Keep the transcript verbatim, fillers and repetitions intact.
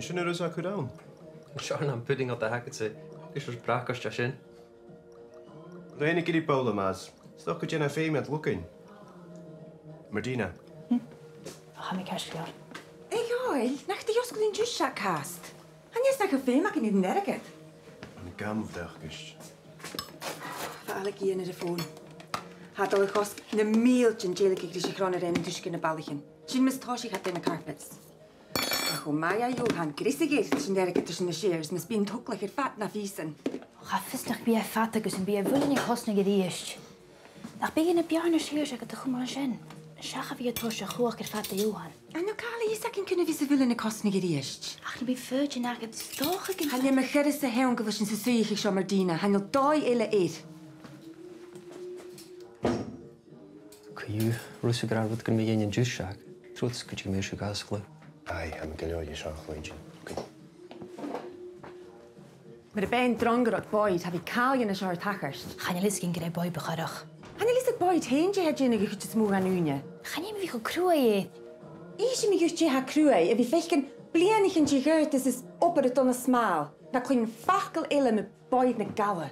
Sin an rud a tha a' cur ann. Seo an pudding a th' agad-sa. Agus 's e bracaist a tha sin. Rinn e gu bhith bobhla, Maz. 'S dòcha gun dèan e feum air lugainn. Murdina. Hm? Ò, tha mi ceart gu leòr. A Dhòmhnaill, nach do dh'fhosgail thu an juice seach fhathast? Chan eil fhios nach eil feum againn air an airgead. An gabh mo bheachd-sa. Bha Ailig Iain air a' fòn. Tha e a' dol a chosg na mìltean dèiligeadh ris a' chron a rinn an t-uisge air na ballachan. Sin mus tòisich iad air na carpets. Ach o, math dha-rìribh, tha an greas aige air an airgead airson na shares, mus bi an togalach air fad na phìosan. Tha fios nach bi e fada gus am bi a' mhuileann a' cosnadh a-rithist. Nach biodh e na b' fheàrr na shares aige a chumail an sin, seach a bhith a' toirt a' chumhachd air fad do Johan. An e càil a dh'fhios againn cuin a bhios a' mhuileann a' cosnadh a-rìst? Ach nam biodh foighidinn agad, 's dòcha gun... Chan eil mi a' cur às a sheo gu bheil sinn san suidheachadh seo, Murdina. Chan eil dòigh eile air. Cò aig a tha fios gur e rud gur mi dheidhinn an juice seach? Trobhad 's gun tig mi a-nis a dh'fhosgladh. Aidh, tha mi gu leòr deiseil a chluinntinn. Mura b' e an drong a rinn Boyd, cha bhi càil a dh'fhios air a' chàr a' tachairt. Chan eil fhios againn gur e Boyd bu choireach. Chan eil fhios aig Boyd fhèin dè tha e a' dèanamh a' chuid as motha dhen ùine. Chan eil mi cho cruaidh. Innsidh mi dhut dè tha cruaidh, a bhith a' faicinn bliadhnaichean de dh'fheòrachas is obair a' dol nas màl, na cluinn facal eile mu Boyd na galla.